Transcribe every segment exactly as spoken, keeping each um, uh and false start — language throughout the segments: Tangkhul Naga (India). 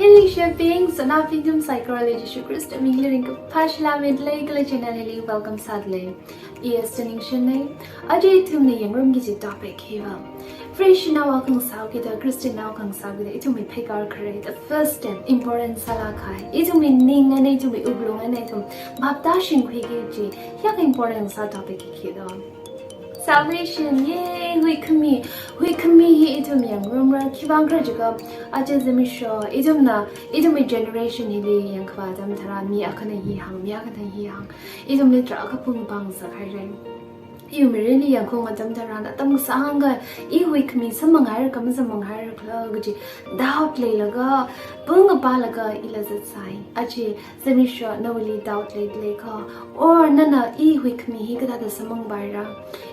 Hey, leishibing, sanaobing nathum saikorali Jishu Khrista mingli ringkaphā salām midalei, kala channel hili welcome sādalei. I Esther Ningshen nei. Aja ithumna yangrumki kaji topic hiva, Vareshinao akha ngasāhaokida, Christian nao akha ngasāhaokida, ithumwui pheikar khare, the first step, important sālāk kahai. Ithumwui ning eina, ithumwui wuklung eina ithum bhap tāshingkhuiki kaji, hiyākha important sā topic hi khi do. Salvation, yay, huikhami. Huikhami hi ithum yangrumra, khiwuivang khala jiakha, aja zimiksho, ithumna, ithumwui generation hili yangkhavā atam tharan mi akhana hi hāng, mi akhana hi hāng. Ithumli tarākha phungpang sākhairei. Iwui mirinli yangkhaung atam tharan, atam kasāngkha, i huikhami samphanghaira kha masamphanghaira khala kaji doubt leilaga, phungkapālaga ila zatsai. Aja zimiksho nawuili doubt leidalei kha, or nana i huikhami hi kathāda samphangpaira,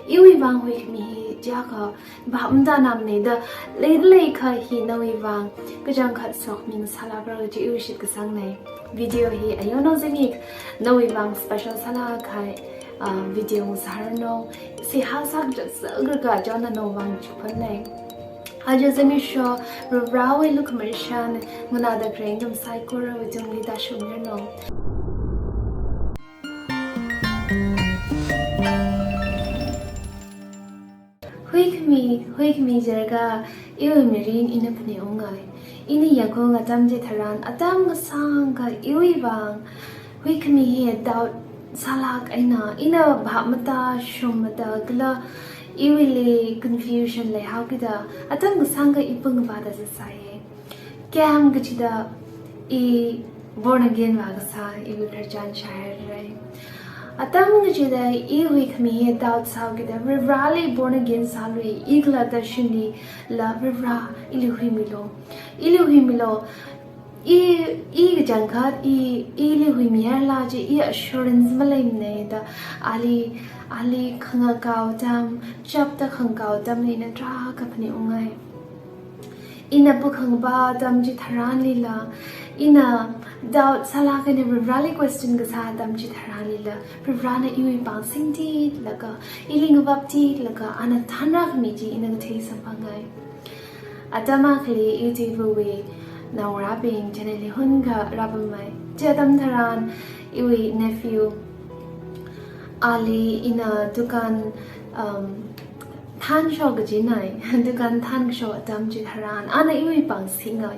iwui vang huikhami hi chiakha bhap matānamana da leidalei kha, hi nawui vang kachangkhat sokhami ngasālākra kaji iwui shitkasangnei. Video hi ayonao zimik, nawui vang special sālāk kahai, ah, video ngasāranu. Seihā sākazat sākra kha chonna nawui vang chukphannei. Aja zimiksho, Varivarāwui lukhamashan nganāda khalei nathum saikora vāchungli tāshungmiranu. Huikhami, huikhami jiakha iwui mirin ina phaningungai. Ina yangkhaung atam chitharan, atam kasāngkha iwui vang huikhami hi doubt sālāk eina, ina bhap matāshungmada kala iwuili confusion leihaokida, atam kasāngkha i phungkapāda zatsai. Kayākha kachida i born again vākasā, iwui khararchan shāhairei. Atam kachida i huikhami hi doubt sāhaokida, Varivarāli born again sālui, i khalatta shinlila Varivarā ili huimilu, ili huimilu. I, i kachangkhat, i, ili huimihairala chi, i assurance maleimanei da, ali, ali khangakao atam, chapda khangakao atamli ina tarākha phaningungai. Ina phungkapā atam chitharanlila, ina doubt sālāk eina Varivarāli question kasā atam chitharanlila, Varivarāna iwui pāng singtitlaga, ili ngavaptitlaga, ana thanrākhami chi ina kathei samphangai. Atam akhali iwui tui ipuwui naongarābing channel li hunkha rāpammei. Chi atam tharan iwui nephew ali ina dukan, um, thānshok kajinei, dukan thānshok atam chitharan, ana iwui pāng singai.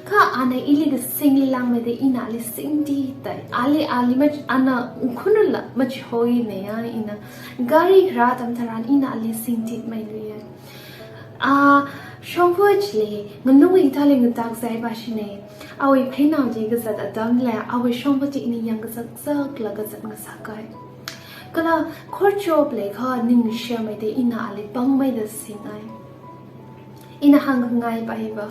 Kha ana ili kasingli langmeida ina ali singtitei. Ali, ali mach-, ana khunula machihoinei ya ina. Gari kharā atam tharan ina ali singtitmeiluiya. Ah, shongfa chili, nganungwui thāli ngatak zaipa shinei. Awui pheinao chi kazat atamli, awui shongfa chi ina yangkazak zaklaga zat ngasākai. Kala khorchop leikha ningshimeida ina ali pāngmeida singai. Ina hāngkhangai paiva,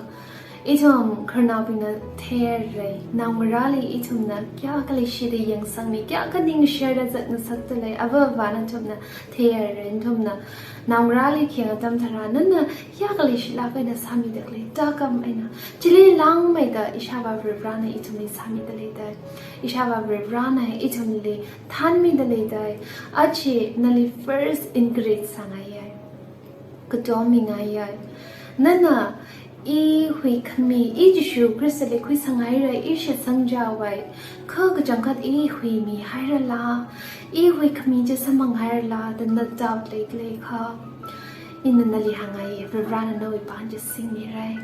ithum khararnaobingna theirei, naongarāli ithumna kayākha leishida yangsangmi, kayākha ningshida zat ngasakdalei, ava avā nathumna theirei, nathumna naongarāli khayang atam tharan, nana kayākha leishilāk eina sāmidalei, tākam eina. Chili langmeida Ishāvā Varivarāna ithumli sāmidalei dei. Ishāvā Varivarāna ithumli thanmidalei dei. Aja nali first encourage sāngaiya. Katom mingaiya. Nana i huikhami, i Jishu Khristali khuisanghaira, i shitsangchāvai. Kha kachangkhat i huimihairala, i huikhami chi samphanghairala da na doubt leidalei kha, ina nali hāngai, Varivarāna nawui pāng chi singmirei.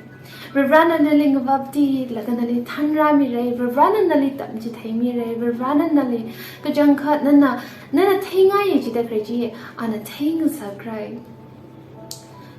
Varivarāna nali ngavaptitlaga nali thanrāmirei, Varivarāna nali tamchitheimirei, Varivarāna nali kachangkhat nana, nana theingai jida khalei chi, ana theingasakrai.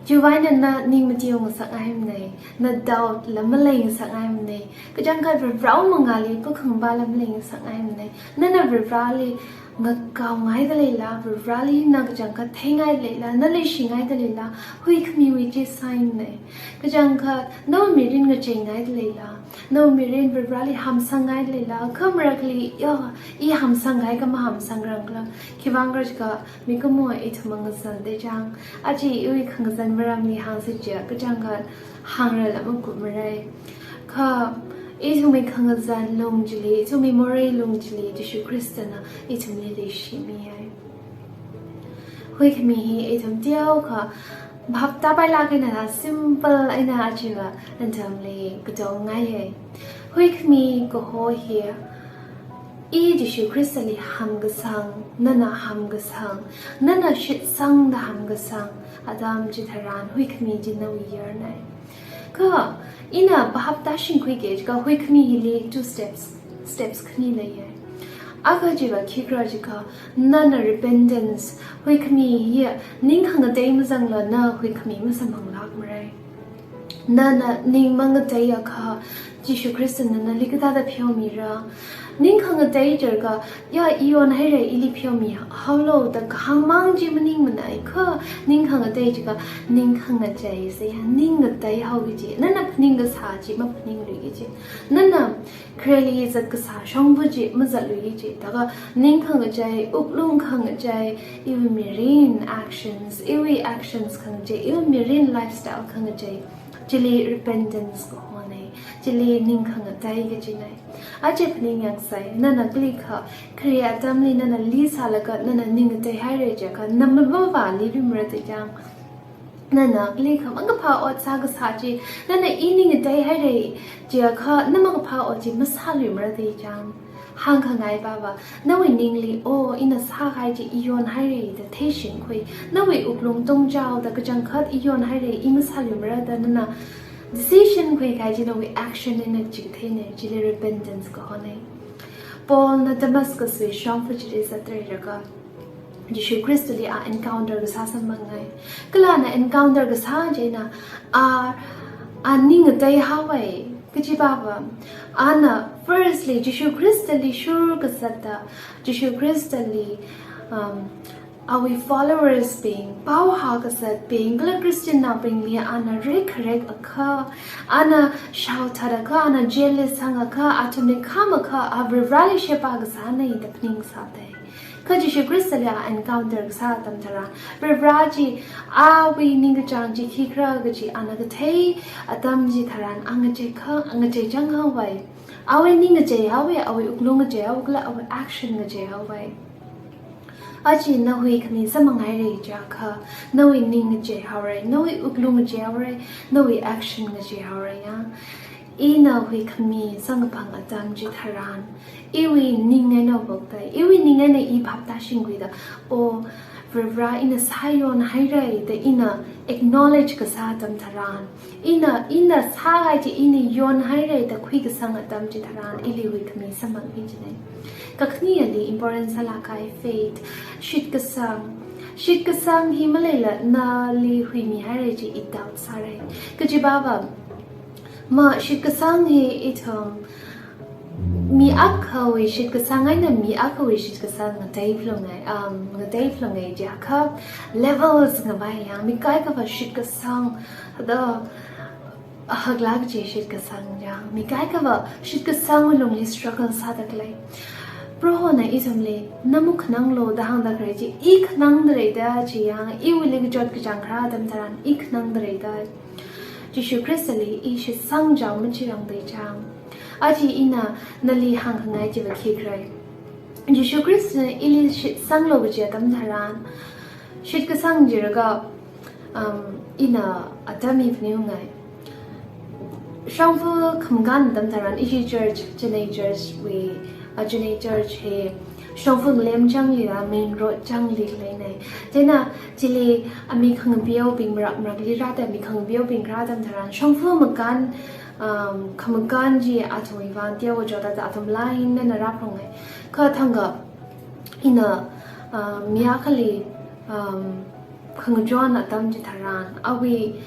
Chiwuivang eina na ning matiungasakngaimanei, na doubt la maleingasakngaimanei, kachangkhat Varivarāwui mangāli phungkapāla maleingasakngaimanei, nana Varivarāli ngakaongaidaleila, Varivarāli na kachangkhat theingaidaleila, na leishingaidaleila, huikhamiwui chi sign nei. Kachangkhat nawui mirin ngacheingaidaleila, nawui mirin Varivarāli hamsangngaidaleila, kha marakhali, yo, i hamsangngai kha mahamsangrangla, khiwuivang khala jiakha mikumo ithum mangazan dei chang, aja iwui khangazan maramli hāngsa chiakha kachangkhat hāngrala makupmarei. Kha ithumwui khangazan lung chili, ithumwui morei lung chili, Jishu Khristana ithumli leishimihai. Huikhami hi ithum teokha bhap tāpailāk eina, simple eina ajava nathumli katongngaiya. Huikhami kaho hi, i Jishu Khristali hamkasang, nana hamkasang, nana shitsangda hamkasang atam chitharan huikhami chi nawui yarnei. Kha ina bhap tāshingkhuiki jiakha huikhami hili two steps, steps khani leiye. Akha chiva khikhala jiakha nana repentance, huikhami hi ning khangatei mazangla na huikhami masamphang lākmarei. Nana ning mangateiakha Jishu Khristana nali kathāda pheomira? Ning khangatei jiakha, ya, i yonhairei, ili pheomihaolu da kahāngmang chi maningmanei. Kha ning khangatei jiakha ning khangachei sāya, ning ngateihaoki kaji, nana phaning kasā chi maphaningluiki kaji, nana khareli zatkasā shongfa chi mazatluiki kaji. Thākha ning khangachei, wuklung khangachei, iwui mirin actions, iwui actions khangachei, iwui mirin lifestyle khangachei, chili repentance kahonei, chili ning khangatei kajinei. Aja phaningyāngsei, nana kalikha khare atamli nana li sālaga nana ning ngateihairei jiakha, na mavāvāli rimara da chang. Nana kalikha makaphā ot sākasā chi, nana i ning ngateihairei jiakha, na makaphā ot chi masāluimara da chang. Hāngkhangai pava, nawui ningli, o, ina sākahai chi i yonhairei da theishingkhui. Nawui wuklung tongchaoda kachangkhat i yonhairei, i masāluimara da nana decision khuikahai chi nawui action eina chitheinei, chili repentance kahonei. Paulna Damascus wui shongfa chili zatleilakha Jishu Khristali a encounter kasā samphangngai. Kala ana encounter kasā chieina a, a ning ngateihaowei. Kaji pava, ana firstly Jishu Khristali shurkazatda, Jishu Khristali, um, awui followers bing, pao hākazatbing, kala Christian naobingli ana rekharekakha, ana shaothatakha, ana jail li sangakha, athumli khamakha, a Varivarali sheba kasānei da phaningsādei. Kha Jishu Khristali a encounter kasā atam tharan, Varivara chi, awui ningkachāng chi khikhala kaji ana kathei atam chitharan, a ngacheikha, a ngacheichang haowei. Awui ning ngacheihaowei, awui wuklung ngacheihaowei, kala awui action ngacheihaowei. Aja na huikhami samphangngairei jiakha, nawui ning ngacheihaorei, nawui wuklung ngacheihaorei, nawui action ngacheihaorei ya. Ina huikhami samkaphang atam chitharan, iwui ning eina vokta, iwui ning eina i bhap tāshingkhuida, o, Varivara ina sāyonhairei da ina acknowledge kasā atam tharan, ina, ina sākahai chi ina yonhairei da khuikasang atam chitharan, ili huikhami samphangki kajinei. Kakhaneli important sālākkahai faith, shitkasang. Shitkasang hi maleila nali huimihairei chi i doubt sārei. Kaji pava, ma shitkasang hi ithum mi akhawui shitkasang eina mi akhawui shitkasang ngatei phalungai, um, ngatei phalungai jiakha levels ngavai ya, mi kaikhava shitkasang da haklāk kaji shitkasang ya, mi kaikhava shitkasangwui lungli struggle sāda khalei. Prohona ithumli, na makhananglu da hāngda khalei chi, i khanangda leida chi ya, iwuili kachot kachāng kharā atam tharan, i khanangda leida. Jishu Khristali i shitsangchao machirangda chang. Aja ina nali hāngkhangai chiva khikhala. Jishu Khristana ili shitsanglu kaji atam tharan, shitkasang jiakha, um, ina atam hi phaningungai. Shongfa khamakān atam tharan, ishi church, Chennai church wui, a Chennai church hi shongfa ngalem changli la, main road changli leinei. Chieina chili a mi khangapeobing marak marakli rāda, mi khangapeobing rā atam tharan, shongfa makān, um, khamakān chi athumwui vang teokha chotda athum line eina rāphalungai. Kha thangkha ina, um, mi akhali, um, khangachon atam chitharan, awui,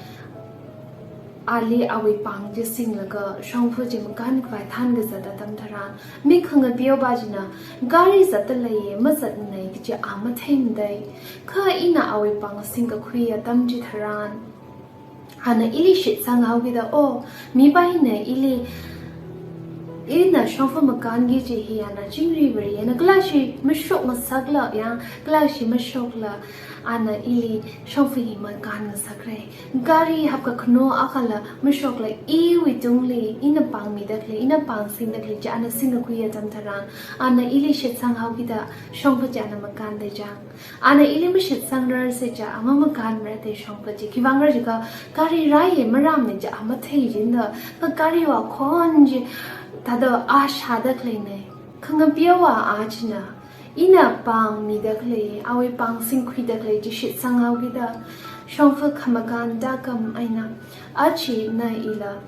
ali awui pāng chi singlaga shongfa chi makānkhavai thānkazat atam tharan, mi khangapeopa china gari zatda leiye, mazatnei kaji a matheimada. Kha ina awui pāng singkakhui atam chitharan, ana ili shitsanghaokida, o, mipa hina ili, ina shongfa makānki kaji hi ana chingri vāri, ana kalashi mashokngasakla ya, kalashi mashokla, ana ili shongfa hi makānngasakrei. Gari hapkakhano akhala mashokla, iwui tungli, ina pāngmida khalei, ina pāng singda khalei chi ana singkakhui atam tharan, ana ili shitsanghaokida shongfa chi ana makānda chang. Ana ili mashitsangrar se cha, a mamakānmara da shongfa chi. Khiwuivang khala jiakha, gari rāye marāmana chi a matheichinda, kha gari vākhon chi Thāda a shāda khaleina. Khangapeowa a china, ina pāngmida khalei, awui pāng singkhuida khalei chi shitsanghaokida, shongfa khamakān tākam eina, a china ila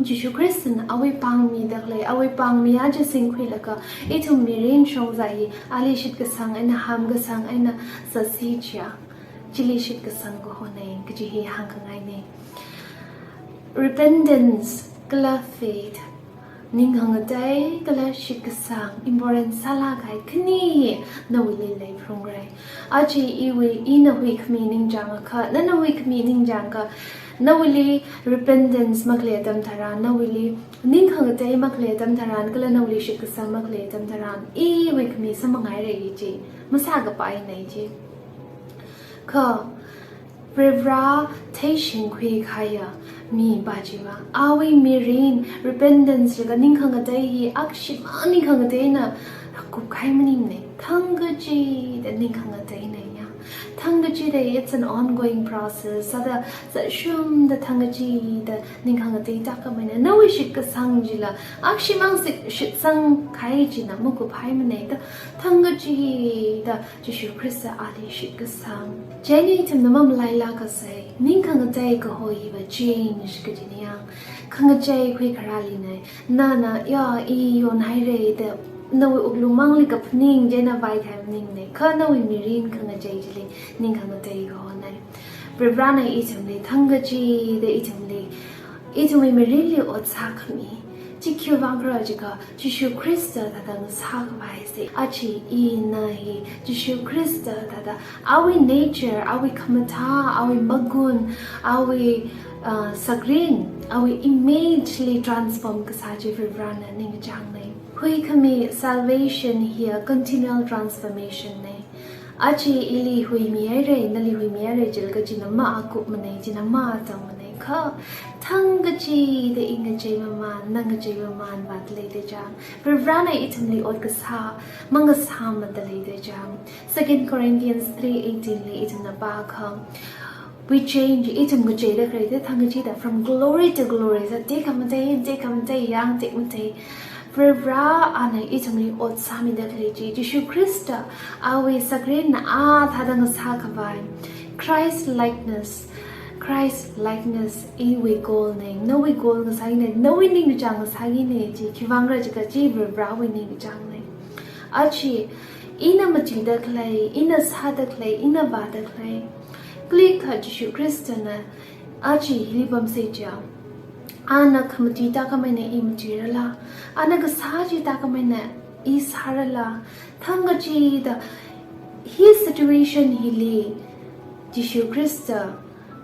Jishu Khristana awui pāngmida khalei, awui pāngmi a chi singkhuilaga, ithum mirin shongza hi ali shitkasang eina, hamkasang eina sāsi chiakha, chili shitkasang kahona kaji hi hāngkhangaina. Repentance kala faith, ning khangatei kala shitkasang important sālāk kahai khani hi nawuili leiphalungra. Aja iwui, ina huikhami ningchāngakha, nana huikhami ningchāngakha, nawuili repentance makhalei atam tharan, nawuili ning khangatei makhalei atam tharan, kala nawuili shitkasang makhalei atam tharan, i huikhami sāmangairai chi, masākapaina chi. Kha Varivarā theishingkhui kahaiya mipā chiva, awui mirin repentance laga ning khangatei hi akhashimang ning khangateina kupkahai maningmana, thangkachida ning khangateina ya. Thangkachida it's an ongoing process. Sāda, sāshumda thangkachida ning khangatei tākam eina, nawui shitkasang chila akhashimang shit, shitsang kahai china makuphaimana da, thangkachida Jishu Khrista ali shitkasang. Chieina ithumna mamalailākasai, ning khangatei kaho hiva change kajina ya. Khangachei khuikharālina, nana ya i yonhaira da, nawui wuklungmangli kaphaning china vai kahai maningmana, kha nawui mirin khangachei chili ning khangatei kahona. Varivarāna ithumli thangkachida ithumli, ithumwui mirinli ot sākhami chi khiwuivang khala jiakha, Jishu Khrista thāda ngasākhavai sā. Aja ina hi Jishu Khrista thāda awui nature, awui khamathā, awui magun, awui, uh, sakrin, awui image li transform kasā chi Varivarāna ningkachāngna. Huikhami salvation hi a continual transformation na. Aja ili huimihaira, nali huimihaira jilaga china makupmana, china matangmana, kha thangkachida i ngacheimamān, na ngacheimamān vāda leida chang. Varivarāna ithumli ot kasā mangasāmada leida chang. Second Corinthians three eighteen li ithumna pākha, we change, ithum ngacheida khalei thangkachida, from glory to glory, sā tekhamatei, tekhamatei, yang tekmatei. Varivarāna ithumli ot sāmida khalei chi, Jishu Khrista awui sakrin a thāda ngasākhavai, Christ likeness, Christ likeness iwui goal na, nawui goal ngasāna, nawui ningkachāng ngasāna chi, khiwuivang khala jiakha chi Varivarāwui ningkachāngna. Aja ina matuida khalei, ina sāda khalei, ina vāda khalei, klikha Jishu Khristana aja hili pamsa chiakha, ana khamatui tākam eina i matuirala, ana kasā chi tākam eina i sārala, thangkachida hi situation hili Jishu Khrista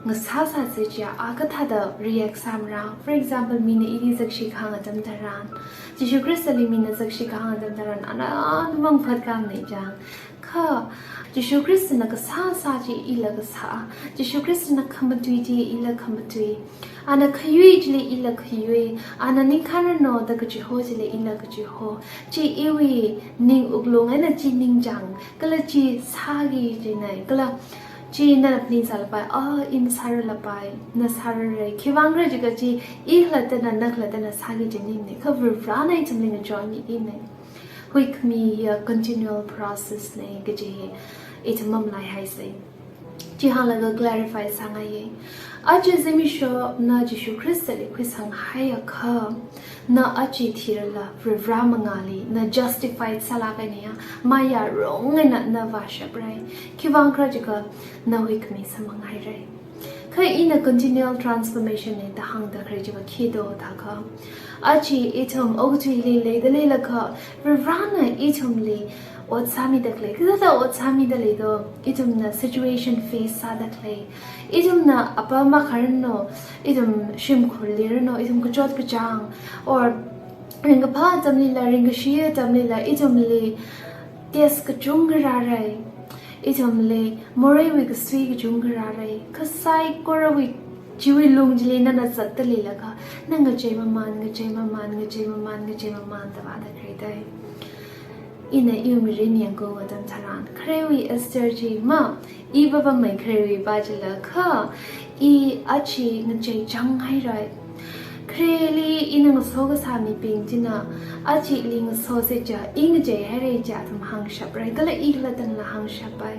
ngasāsāsa chiakha a kathāda react sāmara. For example, mina ili zakshi kahāng atam tharan, Jishu Khristali mina zakshi kahāng atam tharan, ana, ana mangphat kahāngna chang. Kha Jishu Khristana kasāsā chi ila kasā, Jishu Khristana khamatui chi ila khamatui, ana khayui chili ila khayui, ana ningkharano da kachiho chili ila kachiho. Chi iwui ning wuklung eina chi ningchāng, kala chi sāki kajina, kala chi nana phaningsālapai, a, i masāralapai, na sārara, khiwuivang khala jiakha chi i khalattana, na khalattana sāki kaji maningmana, kha Varivarāna ithumli ngachoimikina. Huikhami hi a continual process na kaji hi ithum mamalaihaisa. Chi hānglaga clarify sāngaiya. Aja zimiksho na Jishu Khristali khuisang haiakha, na aja thirala Varivarā mangāli na justified sālāk eina ya, mayarong eina na vāshapra. Khiwuivang khala jiakha na huikhami sāmangairai. Kha ina continual transformation na da hāngda khalei chiva khi do thākha, aja ithum okathuili leida leilakha, Varivarāna ithumli ot sāmida khalei, kathāda ot sāmida lei do, ithumna situation face sāda khalei, ithumna apam akha ranu, ithum shimkhurli ranu, ithum kachot kachāng, or ringkaphā atamlila, ringkashi atamlila, ithumli test kachungkha rārai. Ithumli moreiwui kasui kachungkha rārai. Kha saikorawui chiwui lung chili nana zatda leilakha, na ngacheimamān, ngacheimamān, ngacheimamān, ngacheimamān da vāda khalei dai. Ina iwui mirin yangkhuiwui atam tharan, kharewui Esther chi ma, i papam mai kharewui pā chila kha, i aja ngacheichang hairai. Khareli ina ngaso kasā mibing china, achili ngasose chiakha, i ngachei haira chiakha athum hāngshapra, kala i khalattala hāngshappai.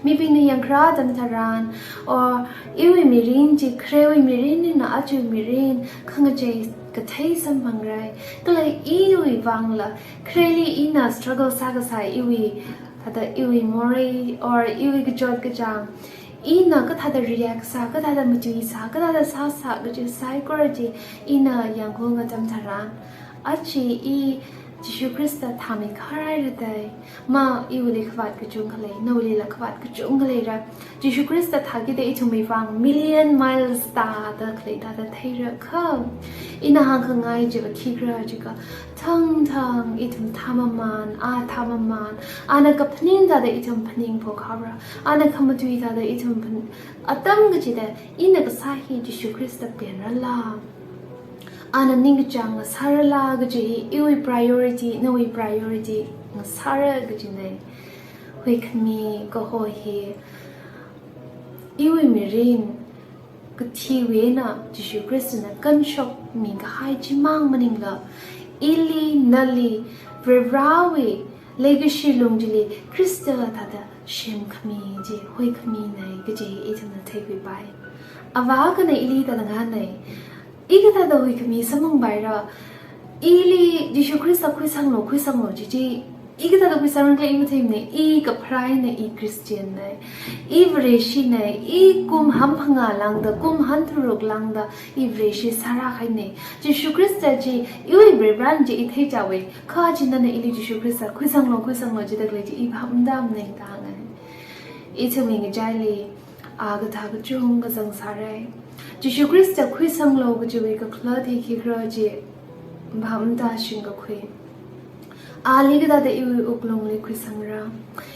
Mibingna yangkharā atam tharan, or iwui mirin chi kharewui mirin eina aja mirin khangachei kathei samphangra. Kala iwui vangla, khareli ina struggle sākasā iwui, thāda iwui morei, or iwui kachot kachāng, ina kathāda react sā, kathāda matuisā, kathāda sāsā kaji saikora chi ina yangkhui atam tharan, aja i Jishu Khrista thāmi kharai radai. Ma iwuili khavāt kachungkha lei, nawuilila khavāt kachungkha leira. Jishu Khrista thākida ithumwui vang million miles tāda khalei thāda theira kha. Ina hāngkhangai chiva khikhala jiakha, thangthang ithum thāmamān, a thāmamān, ana kaphaning thāda ithum phaning phokhaora, ana khamatui thāda ithum phan-, atam kachida ina kasā hi Jishu Khrista pengrala, ana ningkachāng ngasārala kaji hi iwui priority, nawui priority ngasāra kajina. Huikhami kaho hi iwui mirin kathiwui eina Jishu Khristana kanshokmi kahai chimang maningla, ili nali Varivarāwui leikashi lung chili Khrista thāda semkhami chi huikhamina kaji ithumna theikhuipai. Avā akhana ili thāda ngahānna, i kathāda huikhami samphangpaira, ili Jishu Khrista khuisanglu, khuisanglu ji chi, i kathāda khuisangranglei i matheimana, i kapharāna, i Christian na. I Vareshina, i kum hangphangā lāngda, kum hangtharuk lāngda, i Vareshi sārākahaina. Jishu Khrista chi, iwui Varivarāna ji i theichaowa, kha chi nana ili Jishu Khrista khuisanglu, khuisanglu jida khalei chi i phap matāmana da hānga. Ithumwui ngachaili, a kathā kachungkha zangsāra. Jishu Khrista khuisanglu kajiwui kakhalat hi khikhala chi phap matāshingkakhui. Ali kathāda iwui wuklungli khuisangra.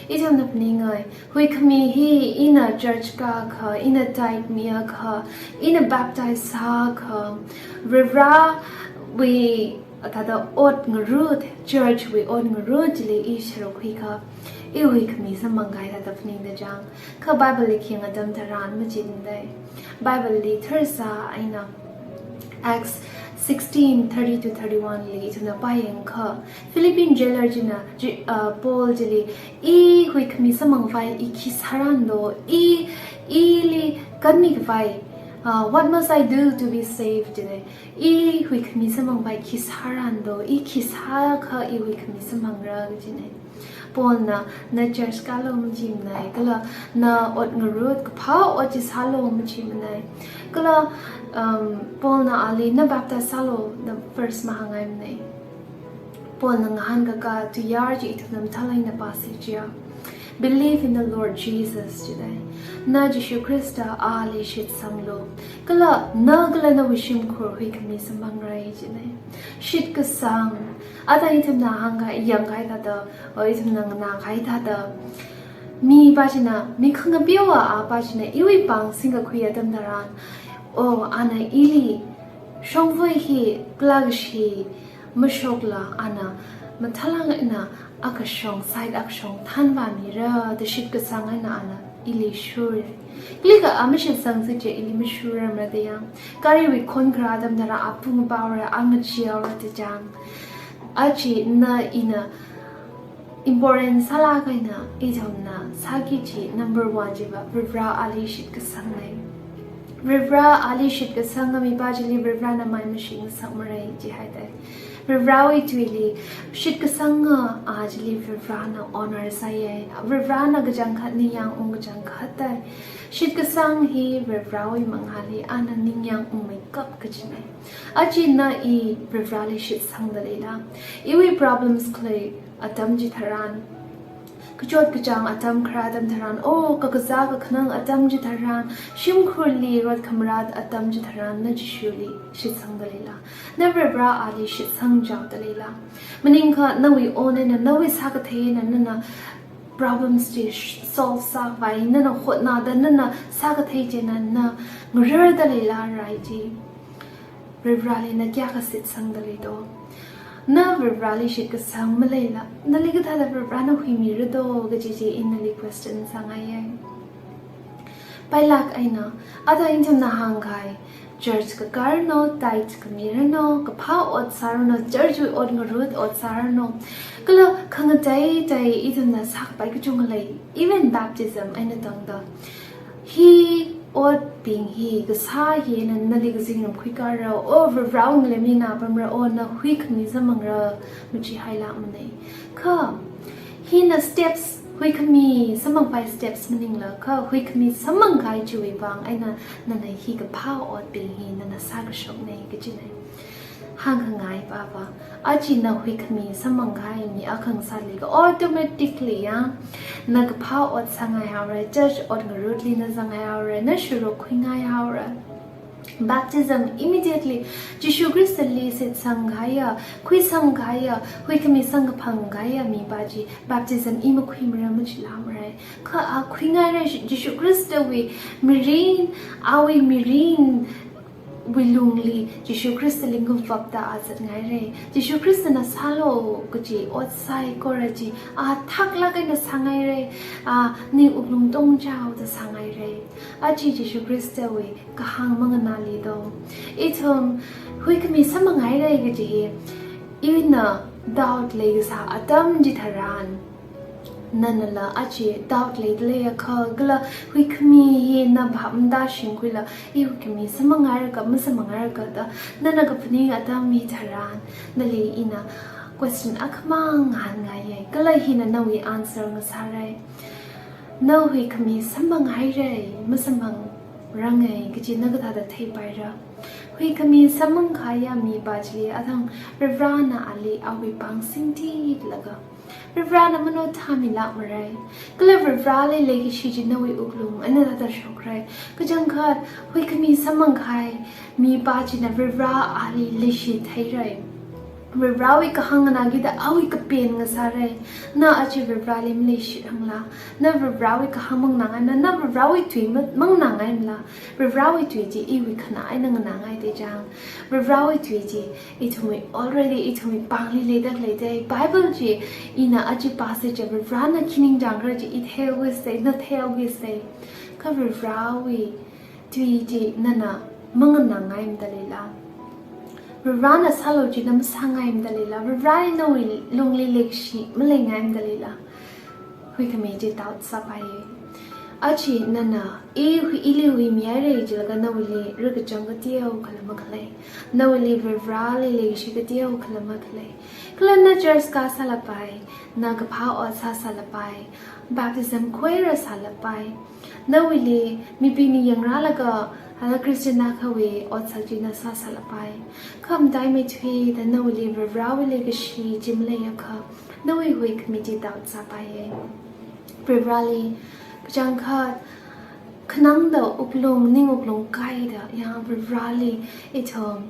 Ithumna phaninga, huikhami hi ina church kākha, ina tithe miakha, ina baptize sākha, Varivarāwui thāda ot ngarut, church wui ot ngarut chili i sharuk khuikha, i huikhami samphangkahai thāda phaningda chang. Kha Bible li khayang atam tharan machithei. Bible li tharsā eina Acts sixteen thirty to thirty-one li ithumna pāyangkha, Philippian jailer china, ji-, uh, Paul chili, i huikhami samphangkhavai i khi sāranu do, i, ili kanmikhavai, uh, "What must I do to be saved?" jida. I huikhami samphangkhavai khi sāranu do, i khi sākha i huikhami samphangra kajina. Paulna, na church kālu machimana, kala na ot ngarut kaphā ot chi sālu machimana. Kala, um, Paulna ali na baptize sālu da first mahāngaimana. Paulna ngahānkaka tuiyār chi ithumna mathālāk eina pāsi chiakha, "Believe in the Lord Jesus," jida. Na Jishu Khrista ali shitsanglu. Kala na kala nawui shimkhur huikhami samphangra jina. Shitkasang. Ata ithumna hāngkahai, yangkahai thāda, o ithumna nganākahai thāda, mipā china, mi khangapeowa apā china iwui pāng singkakhui atam tharan, o ana ili shongfoi hi kala kashi mashokla ana mathālāk eina akashong, side akashong thanvāmira da shitkasang eina ana ili shura. Klikha a mashitsangsi chiakha ili mashurarmara da yang. Gariwui khon kharā atam tharan apung paora, a ngacheehaora da chang. Aja na ina important sālāk eina ithumna sāki kaji number one chiva Varivarā ali shitkasangna. Varivarā ali shitkasanga mipā chili Varivarāna mai mashingasakmara jihaida. Varivarāwui tuili shitkasanga a chili Varivarāna honor sāya. Varivarāna kachangkhat ningyāng ung kachangkhatta. Shitkasang hi Varivarāwui mangāli ana ningyāng ungmeikap kajina. Aja na i Varivarāli shitsangda leila? Iwui problems khalei atam chitharan, kachot kachāng atam kharā atam tharan, o kakazā kakhanang atam chitharan, shimkhurli rot khamarat atam chitharan, na Jishuli shitsangda leila? Na Varivarā ali shitsangchaoda leila? Maningakha nawui own eina, nawui sākathei eina nana problems chi sh-, solve sākhavai nana hotnada, nana sākathei chieina na ngararda leila rai chi? Varivarāli na kayākha shitsangda leido? Na Varivarāli shitkasang maleila, nali kathāda Varivarāna huimira do kaji chi ina nali question sāngaiya. Pailāk eina, ata ithumna hāngkahai, Church kakarno, tithe kamirano, kaphā ot sārano, church wui ot ngarut ot sārano. Kala khangatei tei ithumna sākapai kachungkha lei, even baptism eina tangda. Hi otbing hi, kasā hi eina nali kazingram khuikāra, o Varewui ngalemli na pamra, o na huikhami samphangra, machihailākmana. Kha hina steps, huikhami samphangpai steps maningla, kha huikhami samphangkahai chiwui vang eina nana hi kaphā otbing hi nana sākashokna kajina. Hāngkhangai pava, aja na huikhami samphangkahai mi akha sālaga, automatically ya, na kaphā ot sāngaihaora, church ot ngarutli na zangngaihaora, na shuruk khuingaihaora. Baptism immediately, Jishu Khristali shitsangkahaiya, khuisangkahaiya, huikhami samkaphangkahaiya mipā chi baptism i makhuimara, machilāmara. Kha a khuingaira, Jishu Khristawui mirin, awui mirin wui lungli Jishu Khristali ngavapda a zatngaira. Jishu Khristana sālu kaji ot saikora chi a thaklāk eina sāngaira, a ning wuklung tongchaoda sāngaira. Aja Jishu Khristawui kahāng manganāli do. Ithum huikhami samphangngaira kaji hi, ina doubt leikasā atam chitharan, nanala aja doubt leida leiakha, kala huikhami hina bhap matāshingkhuila, i huikhami samphangngairaka, masamphangngairaka da nana kaphaning atam hitharan, nali ina question akhamang ngahānngaiya, kala hina nawui answer ngasāra. Na huikhami samphangngaira, masamphangranga kaji na kathāda theipaira? Huikhami samphangkahaiya mipā chili athang Varivarana ali awui pāng singtitlaga, Varivarana manothāmilākmara. Kala Varivarali leikashi chi nawui wuklung eina thāda shokra. Kachangkhat huikhami samphangkahai mipā china Varivara ali leishi theira. Varivarawui kahāng nganākida awui kapen ngasāra. Na aja Varivarali maleishirangla, na Varivarawui kahāng manganāngaimala, na Varivarawui tui ma-, manganāngaimala, Varivarawui tui chi iwui khanā eina nganāngaida chang. Varivarawui tui chi ithumwui already ithumwui pāngli leida khaleida. Bible chi ina aja pāsa chi Varivarana khi ningchāngra chi i theihaokasai, na theihaokasai. Kha Varivarawui tui chi nana manganāngaimada leila? Varivarana sālu chi na masāngaimada leila? Varivarali nawui lungli leikashi maleingaimada leila? Huikhami chi doubt sāpaiya. Aja nana, i hui, ili huimihaira jilaga nawuili rakachang kateokhala makhalei. Nawuili Varivarali leikashi kateokhala makhalei. Kala na church kā sālapai, na kaphā ot sāsālapai, baptism khuira sālapai. Nawuili mibingna yangrālaga, hala Christian akhawui otsak chi na sāsālapai. Kha mataimeithuida nawuili Varivarawui leikashi chi maleiakha, nawui huikhami chi doubt sāpaiya. Varivarali kachangkhat khanangda wuklung, ning wuklung kaida, ya Varivarali ithum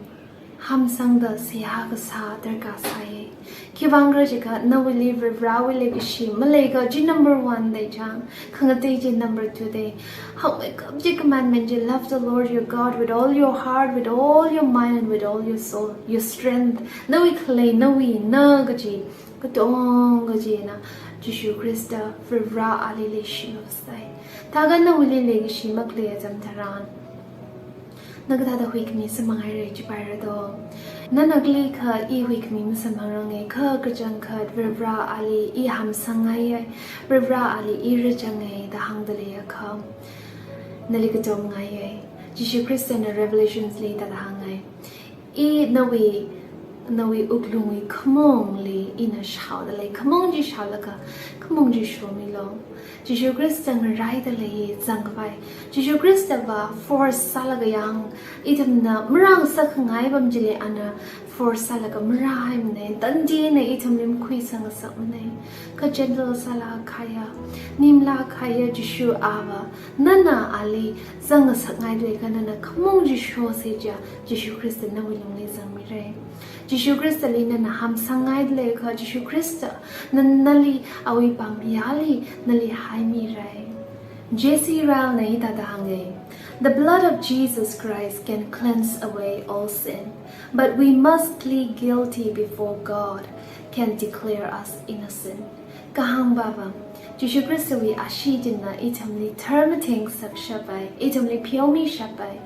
hamsangda seihā kasā darkar sāya. Khiwuivang khala jiakha nawuili Varivarawui leikashi maleiakha chi number one da chang, khangatei chi number two da. Hangmeikap chi commandment chi, "Love the Lord your God with all your heart, with all your mind, and with all your soul, your strength." Nawui khalei, nawui na kaji, katonga china Jishu Khrista Varivara ali leishimosai. Thākha nawuili leikashi makhalei atam tharan, na kathāda huikhami samphangngaira jipaira do? Nana khalikha i huikhami masamphangranga, kha kachangkhat Varivara ali i hamsangngaiya, Varivara ali i rāchanga da hāngda leiakha, nali katomngaiya. Jishu Khristana Revelations li thāda hāngngai. I nawui, nawui wuklungwui khamongli ina shaoda lei. Khamong chi shaolaga, khamong chi shomilu. Jishu Khrista ngaraida lei zangkhavai. Jishu Khristava force sālaga yang, ithumna marāngasakkhangai apam chili ana force sālaga marāhaimana. Tandi eina ithumli makhuisangngasakmana. Kha gentle sālāk kahaiya, nimlāk kahaiya Jishu ava, nana ali zangngasakngaida leiakha nana khamong chi shosei chiakha, Jishu Khrista nawui lungli zangmira. Jishu Khristali nana hamsangngaida leiakha, Jishu Khrista na, nali awui pāngli ali nali haimira. J C Ryle na hithāda hānga, "The blood of Jesus Christ can cleanse away all sin, but we must plead guilty before God can declare us innocent." Kahāng pava, Jishu Khristawui ashee china ithumli tharmatheng sakshappai, ithumli pheomishappai.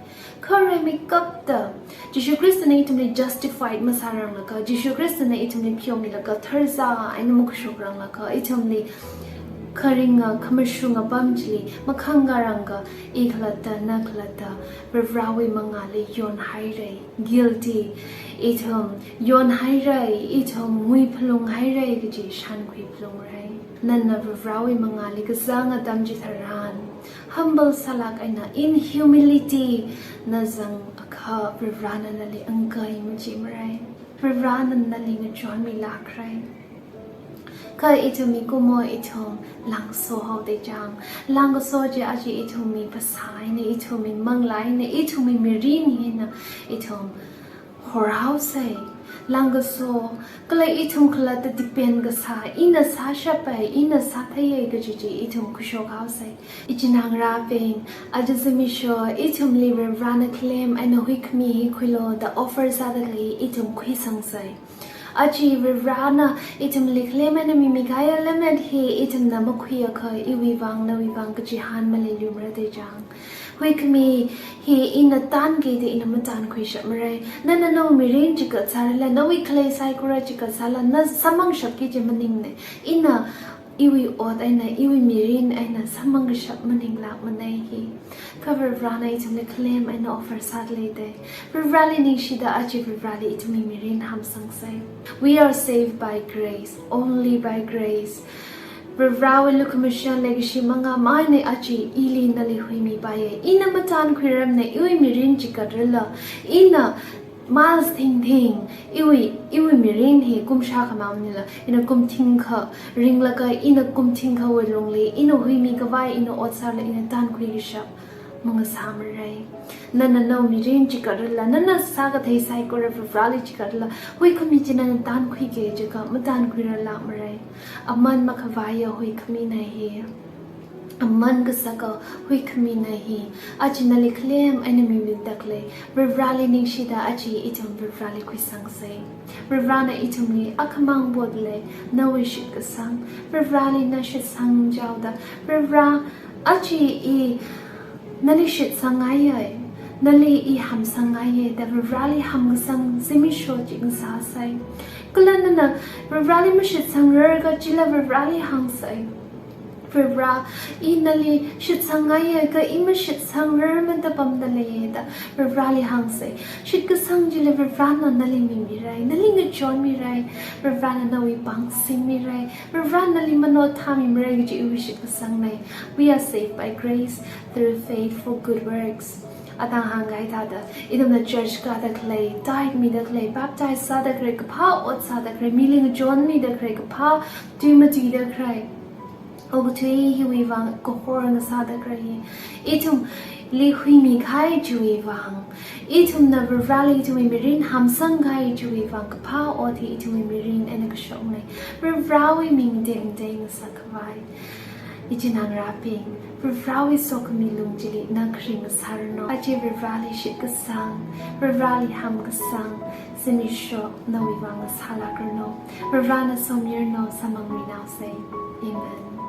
Kha rimeikapta, Jishu Khristana ithumli justified masāranglakha, Jishu Khristana ithumli pheomilaga tharzā eina makhuishokranglakha, ithumli kharinga khamashunga apam chili makhangkharanga, i khalatta, na khalatta, Varivarawui mangāli yonhaira, guilty. Ithum yonhaira, ithum nguiphalunghaira kaji shānkhuiphalungra. Nana Varivarawui mangāli kazang atam chitharan, humble sālāk eina, in humility, na zangakha Varivarana nali angkai machimara. Varivarana nali ngachonmilākra. Kha ithum mikumo ithum langsohao dei chang. Langkaso chi aja ithumwui phasā eina, ithumwui manglā eina, ithumwui mirin hina ithum horhaosa. Langkaso, kala ithum khalatta depend kasā, ina sāshapa, ina sātheiya kaji chi ithum khuishokhaosa. Ichinā ngarābing, aja zimiksho ithumli Varivarana khalem eina huikhami hi khuilu da offer sāda khalei ithum khuisangsa. Aja Varivarana ithumli khalem eina mimikahai lemmet hi ithumna makhuiakha, iwui vang, nawui vang kachihān maleiluimara dei chang. Huikhami hi ina tanki da ina matankhuishapmara. Nana nawui mirin chikat sārala, nawui khalei saikora chikat sāla, na samphangshapki kaji maningna. Ina iwui ot eina, iwui mirin eina samphangkashap maninglākmana hi. Kha Varivarana ithumli khalem eina offer sāda lei dei. Varivarali ningshida aja Varivarali ithumwui mirin hamsangsa. We are saved by grace, only by grace. Varivarawui lukhamashan leikashi mangā maina aja ili nali huimipaiya. Ina matankhuirarmana, iwui mirin chikatrala, ina miles thingthing, iwui, iwui mirin hi kum shākha maningla, ina kum thingkha ringlaga, ina kum thingkhawui lungli ina huimikhavai, ina ot sāla, ina tankhuikashap mangasāmara. Nana nawui mirin chikatrala, nana sākathei saikora Varivarali chikatrala, huikhami chi nana tankhuiki jiakha matankhuirarlākmara. Aman makhavaiya huikhamina hi. Aman kasaka huikhamina hi. Aja nali khalem eina mimida khalei Varivarali ningshida aja ithum Varivarali khuisangsa. Varivarana ithumli akhamang poda lei, nawui shitkasang. Varivarali na shitsangchaoda, Varivara, aja i nali shitsangngaiya, nali i hamsangngaiya da Varivarali hamkasang zimiksho chi ngasāsa. Kala nana Varivarali mashitsangrarkha chila Varivarali hāngsa. Varivara, i nali shitsangngaiya kha i mashitsangrarmada pamda leiya da Varivarali hāngsa. Shitkasang chili Varivarana nali mimira, nali ngachonmira, Varivarana nawui pāng singmira, Varivarana nali mano thāmimara kaji iwui shitkasangna. We are saved by grace through faith for good works. Atang hāngkahai thāda, ithumna church kāda khalei, tithe mida khalei, baptize sāda khalei, kaphā ot sāda khalei, mili ngachonmida khalei, kaphā tui matuida khalei, okathui hiwui vang kahor ngasāda khalei, ithumli huimikahai chiwui vang, ithumna Varivarali ithumwui mirin hamsangkahai chiwui vang, kaphā ot hi ithumwui mirin eina kashokna. Varivarawui ming tengteng ngasākhavai. Ichinā ngarābing, Varivarawui sokhami lung chili na kharing ngasāranu. Aja Varivarali shitkasang, Varivarali hamkasang zimiksho nawui vang ngasālākranu. Varivarana somiranu, samphangluinaosa. Amen.